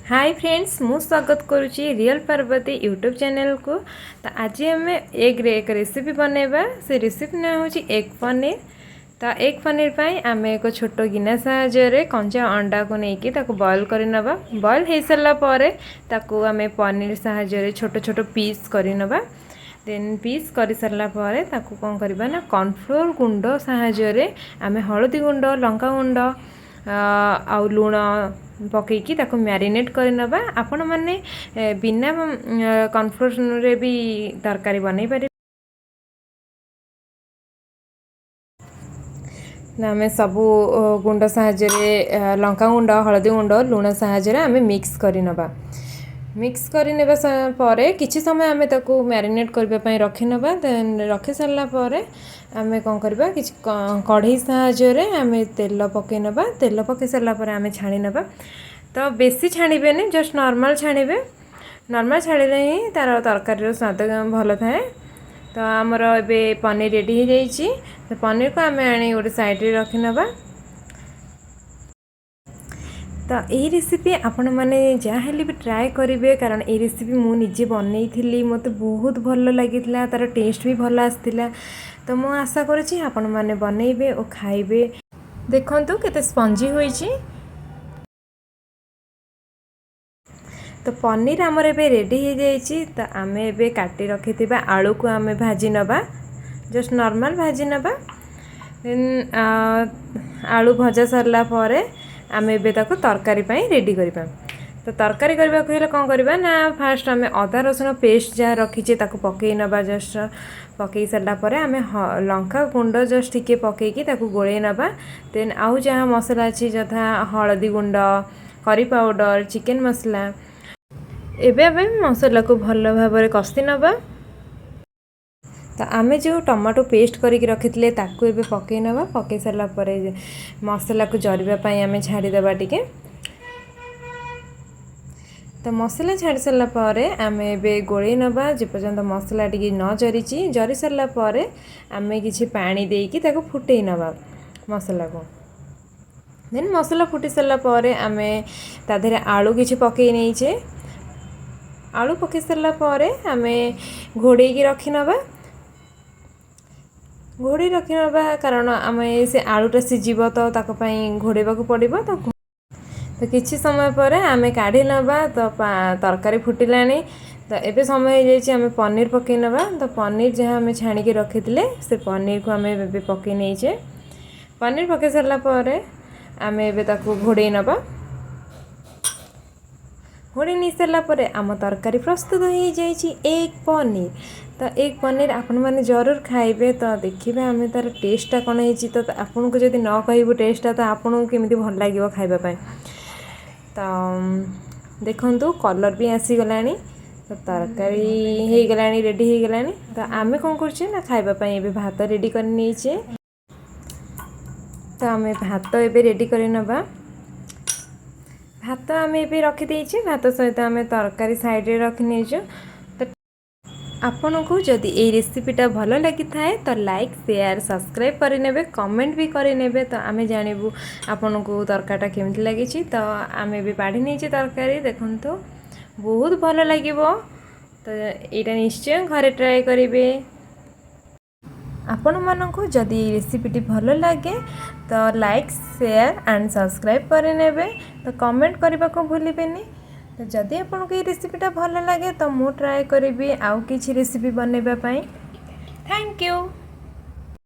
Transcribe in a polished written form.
High friends, ମୁଁ ସ୍ୱାଗତ କରୁଛି ରିଅଲ୍ ପାର୍ବତୀ ୟୁଟ୍ୟୁବ୍ ଚ୍ୟାନେଲକୁ। ତ ଆଜି ଆମେ ଏଗ୍ରେ ଏକ ରେସିପି ବନେଇବା। ସେ ରେସିପି ନାଁ ହେଉଛି ଏଗ୍ ପନିର। ତ ଏଗ୍ ପନିର ପାଇଁ ଆମେ ଏକ ଛୋଟ ଗିନା ସାହାଯ୍ୟରେ କଞ୍ଚା ଅଣ୍ଡାକୁ ନେଇକି ତାକୁ ବଏଲ୍ କରିନେବା। ବଏଲ୍ ହେଇସାରିଲା ପରେ ତାକୁ ଆମେ ପନିର ସାହାଯ୍ୟରେ ଛୋଟ ଛୋଟ ପିସ୍ କରିନେବା। ଦେନ୍ ପିସ୍ କରିସାରିଲା ପରେ ତାକୁ କ'ଣ କରିବା ନା, କର୍ଣ୍ଣଫ୍ଲୋର୍ ଗୁଣ୍ଡ ସାହାଯ୍ୟରେ ଆମେ ହଳଦୀ ଗୁଣ୍ଡ, ଲଙ୍କା ଗୁଣ୍ଡ ଆଉ ଲୁଣ ପକାଇକି ତାକୁ ମ୍ୟାରିନେଟ୍ କରିନେବା। ଆପଣମାନେ ବିନା କର୍ଣ୍ଣଫ୍ଲୋର୍ରେ ବି ତରକାରୀ ବନେଇ ପାରିବେ। ଆମେ ସବୁ ଗୁଣ୍ଡ ସାହାଯ୍ୟରେ, ଲଙ୍କା ଗୁଣ୍ଡ, ହଳଦୀ ଗୁଣ୍ଡ, ଲୁଣ ସାହାଯ୍ୟରେ ଆମେ ମିକ୍ସ କରିନେବା। ମିକ୍ସ କରିନେବା ପରେ କିଛି ସମୟ ଆମେ ତାକୁ ମ୍ୟାରିନେଟ୍ କରିବା ପାଇଁ ରଖିନେବା। ଦେନ୍ ରଖି ସାରିଲା ପରେ ଆମେ କ'ଣ କରିବା? କିଛି କଢ଼େଇ ସାହାଯ୍ୟରେ ଆମେ ତେଲ ପକାଇ ନେବା। ତେଲ ପକାଇ ସାରିଲା ପରେ ଆମେ ଛାଣି ନେବା। ତ ବେଶୀ ଛାଣିବେନି, ଜଷ୍ଟ ନର୍ମାଲ୍ ଛାଣିବେ। ନର୍ମାଲ୍ ଛାଣିଲେ ହିଁ ତା'ର ତରକାରୀର ସ୍ୱାଦ ଭଲ ଥାଏ। ତ ଆମର ଏବେ ପନିର ରେଡ଼ି ହେଇଯାଇଛି। ତ ପନିରକୁ ଆମେ ଆଣି ଗୋଟେ ସାଇଡ଼୍ରେ ରଖିନେବା। ତ ଏହି ରେସିପି ଆପଣମାନେ ଯାହା ହେଲେ ବି ଟ୍ରାଏ କରିବେ, କାରଣ ଏଇ ରେସିପି ମୁଁ ନିଜେ ବନେଇଥିଲି, ମୋତେ ବହୁତ ଭଲ ଲାଗିଥିଲା, ତା'ର ଟେଷ୍ଟ ବି ଭଲ ଆସିଥିଲା। ତ ମୁଁ ଆଶା କରୁଛି ଆପଣମାନେ ବନେଇବେ ଓ ଖାଇବେ। ଦେଖନ୍ତୁ କେତେ ସ୍ପଞ୍ଜି ହୋଇଛି। ତ ପନିର ଆମର ଏବେ ରେଡ଼ି ହେଇଯାଇଛି। ତ ଆମେ ଏବେ କାଟି ରଖିଥିବା ଆଳୁକୁ ଆମେ ଭାଜି ନେବା, ଜଷ୍ଟ ନର୍ମାଲ୍ ଭାଜି ନେବା। ଦେନ୍ ଆଳୁ ଭଜା ସରିଲା ପରେ ଆମେ ଏବେ ତାକୁ ତରକାରୀ ପାଇଁ ରେଡ଼ି କରିବା। ତ ତରକାରୀ କରିବାକୁ ହେଲେ କ'ଣ କରିବା ନା, ଫାଷ୍ଟ ଆମେ ଅଦା ରସୁଣ ପେଷ୍ଟ ଯାହା ରଖିଛେ ତାକୁ ପକାଇ ନେବା। ଜଷ୍ଟ ପକାଇ ସାରିଲା ପରେ ଆମେ ଲଙ୍କା ଗୁଣ୍ଡ ଜଷ୍ଟ ଟିକେ ପକାଇକି ତାକୁ ଗୋଳେଇ ନେବା। ଦେନ୍ ଆଉ ଯାହା ମସଲା ଅଛି, ଯଥା ହଳଦୀ ଗୁଣ୍ଡ, କରି ପାଉଡ଼ର, ଚିକେନ୍ ମସଲା, ଏବେ ଆମେ ମସଲାକୁ ଭଲ ଭାବରେ କଷି ନେବା। ତ ଆମେ ଯେଉଁ ଟମାଟୋ ପେଷ୍ଟ କରିକି ରଖିଥିଲେ ତାକୁ ଏବେ ପକାଇ ନେବା। ପକାଇ ସାରିଲା ପରେ ମସଲାକୁ ଜରିବା ପାଇଁ ଆମେ ଛାଡ଼ିଦେବା ଟିକେ। ତ ମସଲା ଛାଡ଼ି ସାରିଲା ପରେ ଆମେ ଏବେ ଗୋଳେଇ ନେବା ଯେପର୍ଯ୍ୟନ୍ତ ମସଲା ଟିକେ ନ ଜରିଛି। ଜରି ସାରିଲା ପରେ ଆମେ କିଛି ପାଣି ଦେଇକି ତାକୁ ଫୁଟେଇ ନେବା ମସଲାକୁ। ଦେନ୍ ମସଲା ଫୁଟି ସାରିଲା ପରେ ଆମେ ତା ଦେହରେ ଆଳୁ କିଛି ପକାଇ ନେଇଛେ। ଆଳୁ ପକାଇ ସାରିଲା ପରେ ଆମେ ଘୋଡ଼େଇକି ରଖିନେବା। ଘୋଡ଼େଇ ରଖିନେବା କାରଣ ଆମେ ସେ ଆଳୁଟା ସିଝିବ, ତ ତାକୁ ପାଇଁ ଘୋଡ଼େଇବାକୁ ପଡ଼ିବ। ତ କିଛି ସମୟ ପରେ ଆମେ କାଢ଼ି ନେବା। ତ ତରକାରୀ ଫୁଟିଲାଣି। ତ ଏବେ ସମୟ ହେଇଯାଇଛି ଆମେ ପନିର ପକାଇ ନେବା। ତ ପନିର ଯାହା ଆମେ ଛାଣିକି ରଖିଥିଲେ ସେ ପନିରକୁ ଆମେ ଏବେ ପକାଇ ନେଇଛେ। ପନିର ପକାଇ ସାରିଲା ପରେ ଆମେ ଏବେ ତାକୁ ଘୋଡ଼େଇ ନେବା। ଘୋଡ଼େଇ ନେଇ ସାରିଲା ପରେ ଆମ ତରକାରୀ ପ୍ରସ୍ତୁତ ହେଇଯାଇଛି, ଏଗ୍ ପନିର। ତ ଏଗ୍ ପନିର ଆପଣମାନେ ଜରୁର ଖାଇବେ। ତ ଦେଖିବେ ଆମେ ତା'ର ଟେଷ୍ଟଟା କ'ଣ ହେଇଛି। ତ ଆପଣଙ୍କୁ ଯଦି ନ କହିବୁ ଟେଷ୍ଟଟା, ତ ଆପଣଙ୍କୁ କେମିତି ଭଲ ଲାଗିବ ଖାଇବା ପାଇଁ? ତ ଦେଖନ୍ତୁ, କଲର୍ ବି ଆସିଗଲାଣି। ତ ତରକାରୀ ହେଇଗଲାଣି, ରେଡ଼ି ହେଇଗଲାଣି। ତ ଆମେ କ'ଣ କରୁଛେ ନା, ଖାଇବା ପାଇଁ ଏବେ ଭାତ ରେଡ଼ି କରି ନେଇଛେ। ତ ଆମେ ଭାତ ଏବେ ରେଡ଼ି କରି ନେବା। ଭାତ ଆମେ ଏବେ ରଖିଦେଇଛେ। ଭାତ ସହିତ ଆମେ ତରକାରୀ ସାଇଡ଼୍ରେ ରଖିନେଇଛୁ। ତ ଆପଣଙ୍କୁ ଯଦି ଏଇ ରେସିପିଟା ଭଲ ଲାଗିଥାଏ, ତ ଲାଇକ୍, ସେୟାର, ସବସ୍କ୍ରାଇବ୍ କରିନେବେ, କମେଣ୍ଟ ବି କରିନେବେ। ତ ଆମେ ଜାଣିବୁ ଆପଣଙ୍କୁ ତରକାରୀଟା କେମିତି ଲାଗିଛି। ତ ଆମେ ଏବେ ବାଢ଼ି ନେଇଛେ ତରକାରୀ। ଦେଖନ୍ତୁ, ବହୁତ ଭଲ ଲାଗିବ। ତ ଏଇଟା ନିଶ୍ଚୟ ଘରେ ଟ୍ରାଏ କରିବେ। ଆପଣମାନଙ୍କୁ ଯଦି ଏଇ ରେସିପିଟି ଭଲ ଲାଗେ, ତ ଲାଇକ୍, ସେୟାର ଆଣ୍ଡ ସବସ୍କ୍ରାଇବ୍ କରିନେବେ। ତ କମେଣ୍ଟ କରିବାକୁ ଭୁଲିବେନି। ତ ଯଦି ଆପଣଙ୍କୁ ଏଇ ରେସିପିଟା ଭଲ ଲାଗେ, ତ ମୁଁ ଟ୍ରାଏ କରିବି ଆଉ କିଛି ରେସିପି ବନେଇବା ପାଇଁ। Thank you.